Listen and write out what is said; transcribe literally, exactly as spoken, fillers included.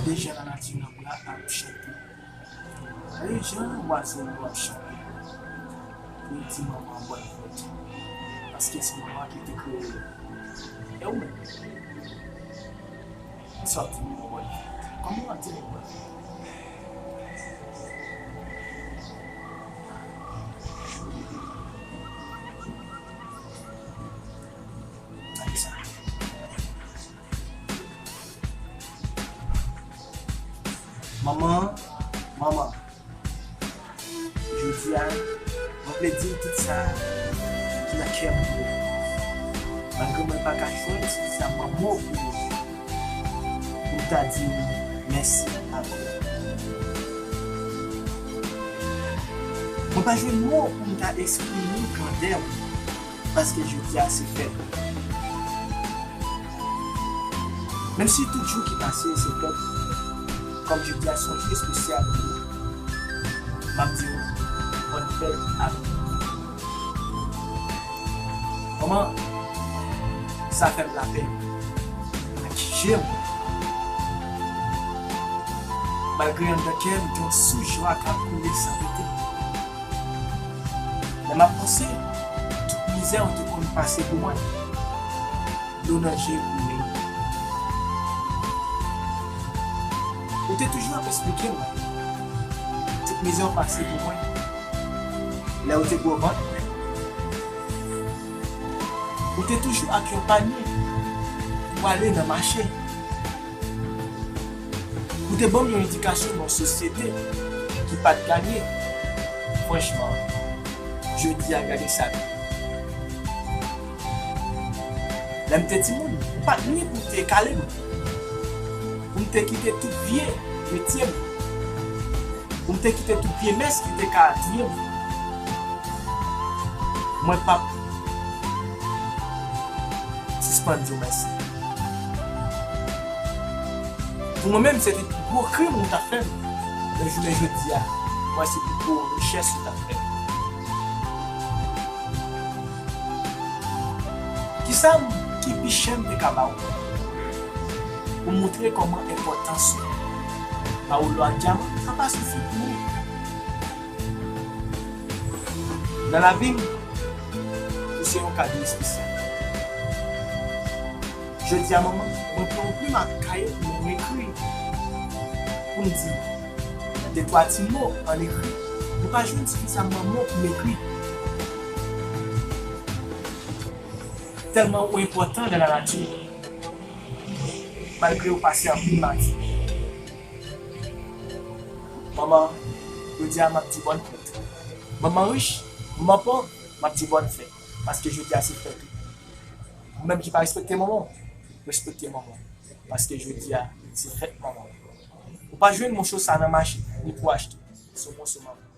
Deja lanati nan bwa ap chante. Gade jan wazèl yo ap chante pou yo di manman bòn fèt. Paske se manman ki te kreye yo. E ou menm? Sa w di manman bòn fèt? Kòman w ap di manman bòn fèt? Gade sa. Manman, manman, jodi a, mwen vle di w tout sa ki nan kè mwen pou ou. Malgre mwen pa ka jwenn sifizamman mo pou ou, pou m ta di w mèsi ankò. Mwen pa jwenn mo pou m ta eksprime grandè w, paske jodi a se fèt ou. Menm si tout jou ki pase se fèt ou, kòm jodi a se yon jou espesyal pou ou, m ap di w bòn fèt avèk ou. Manman, sa fè m lapenn ak je m. Malgre anndan kè m gen yon sous jwa k ap koule san rete. Lè m ap panse tout mizè ou te konn pase pou mwen, dlo nan je koule. Ou te toujou ap eksplike mwen tout mizè w pase pou mwen. Lè ou te gwo vant mwen, ou te toujou ak yon panye pou ale nan mache. Ou te ban m yon edikasyon nan yon sosyete ki pa t gade. Franchman, jodi a gade sa. Lè m te timoun, ou pa t ni pou w te kale m, pou m te kite tout vye metye m, pou m te kite tout vye mès ki te ka touye m. Mwen p ap sispann di w mèsi. Pou mwen menm, se te pi gwo krim ou ta fè m. Men jounen jodi a, mwen se pi gwo richès ou ta fè m. Kisa m, ki pi chè m te ka ba w pou moutre kòman enpòtans ou ba w lò ak dyaman, sa pa sifi pou ou. Nan lavi m, ou se yon kado espesyal. Jodi a, manman, mwen pran yon plim ak kaye pou mwen ekri. Pou m di de twa ti mo an ekri. Mwen pa jwenn sifizamman mo pou m ekri. Tèlman ou enpòtan nan lanati, malgre ou pase anpil mati. Manman, jodi a m ap di bòn fèt. Manman rich, manman pòv, m ap di bòn fèt. Paske jodi a se fèt ou. Ou menm ki pa respekte manman w, respekte manman w. Paske jodi a, se fèt manman w. Ou pa jwenn moso sa nan mache, ni pou achte. Se yon moso manman.